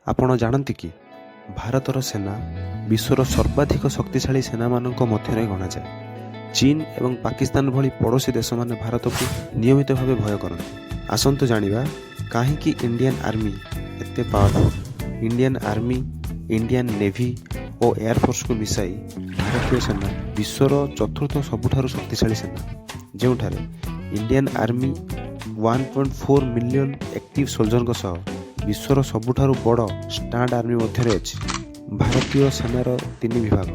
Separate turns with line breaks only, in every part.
ଆପଣ ଜାଣନ୍ତି କି, ଭାରତର ସେନା ବିଶ୍ୱର ସର୍ବାଧିକ ଶକ୍ତିଶାଳୀ ସେନାମାନଙ୍କ ମଧ୍ୟରେ ଗଣାଯାଏ। ଚୀନ ଏବଂ ପାକିସ୍ତାନ ଭଳି ପଡ଼ୋଶୀ ଦେଶମାନେ ଭାରତକୁ ନିୟମିତ ଭାବେ ଭୟ କରନ୍ତି। ଆସନ୍ତୁ ଜାଣିବା, କାହିଁକି ଇଣ୍ଡିଆନ୍ ଆର୍ମି ଏତେ powerful. Indian army, Indian navy ଓ ଏୟାରଫୋର୍ସକୁ ମିଶାଇ ଭାରତୀୟ ସେନା ବିଶ୍ୱର ଚତୁର୍ଥ ସବୁଠାରୁ ଶକ୍ତିଶାଳୀ ସେନା, ଯେଉଁଠାରେ ଇଣ୍ଡିଆନ୍ ଆର୍ମି 1.4 ମିଲିୟନ ଆକ୍ଟିଭ୍ ସୋଲଜରଙ୍କ ସହ ବିଶ୍ୱର ସବୁଠାରୁ ବଡ଼ ଷ୍ଟାଣ୍ଡ ଆର୍ମି ମଧ୍ୟରେ ଅଛି। ଭାରତୀୟ ସେନାର ତିନି ବିଭାଗ: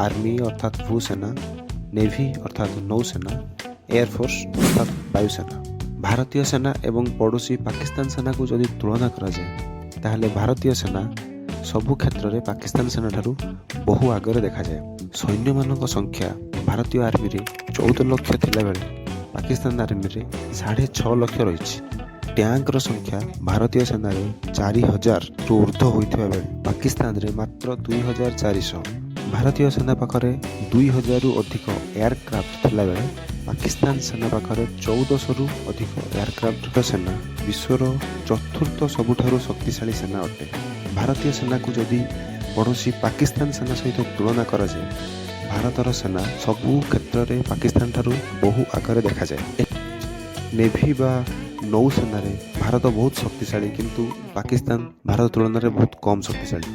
ଆର୍ମି ଅର୍ଥାତ୍ ଭୂସେନା, ନେଭି ଅର୍ଥାତ୍ ନୌସେନା, ଏୟାରଫୋର୍ସ ଅର୍ଥାତ୍ ବାୟୁସେନା। ଭାରତୀୟ ସେନା ଏବଂ ପଡ଼ୋଶୀ ପାକିସ୍ତାନ ସେନାକୁ ଯଦି ତୁଳନା କରାଯାଏ, ତାହେଲେ ଭାରତୀୟ ସେନା ସବୁ କ୍ଷେତ୍ରରେ ପାକିସ୍ତାନ ସେନାଠାରୁ ବହୁ ଆଗରେ ଦେଖାଯାଏ। ସୈନ୍ୟମାନଙ୍କ ସଂଖ୍ୟା ଭାରତୀୟ ଆର୍ମିରେ 14 ଲକ୍ଷ ଥିଲାବେଳେ ପାକିସ୍ତାନ ଆର୍ମିରେ 6.5 ଲକ୍ଷ ରହିଛି। ଟ୍ୟାଙ୍କର ସଂଖ୍ୟା ଭାରତୀୟ ସେନାରେ 4000ରୁ ଉର୍ଦ୍ଧ୍ୱ ହୋଇଥିବା ବେଳେ ପାକିସ୍ତାନରେ ମାତ୍ର 2400। ଭାରତୀୟ ସେନା ପାଖରେ 2000ରୁ ଅଧିକ ଏୟାରକ୍ରାଫ୍ଟ ଥିଲାବେଳେ ପାକିସ୍ତାନ ସେନା ପାଖରେ 1400ରୁ ଅଧିକ ଏୟାରକ୍ରାଫ୍ଟ। ସେନା ବିଶ୍ୱର ଚତୁର୍ଥ ସବୁଠାରୁ ଶକ୍ତିଶାଳୀ ସେନା ଅଟେ। ଭାରତୀୟ ସେନାକୁ ଯଦି ପଡ଼ୋଶୀ ପାକିସ୍ତାନ ସେନା ସହିତ ତୁଳନା କରାଯାଏ, ଭାରତର ସେନା ସବୁ କ୍ଷେତ୍ରରେ ପାକିସ୍ତାନ ଠାରୁ ବହୁ ଆଗରେ ଦେଖାଯାଏ। ନେଭି ବା ନୌସେନାରେ ଭାରତ ବହୁତ ଶକ୍ତିଶାଳୀ, କିନ୍ତୁ ପାକିସ୍ତାନ ଭାରତ ତୁଳନାରେ ବହୁତ କମ୍ ଶକ୍ତିଶାଳୀ।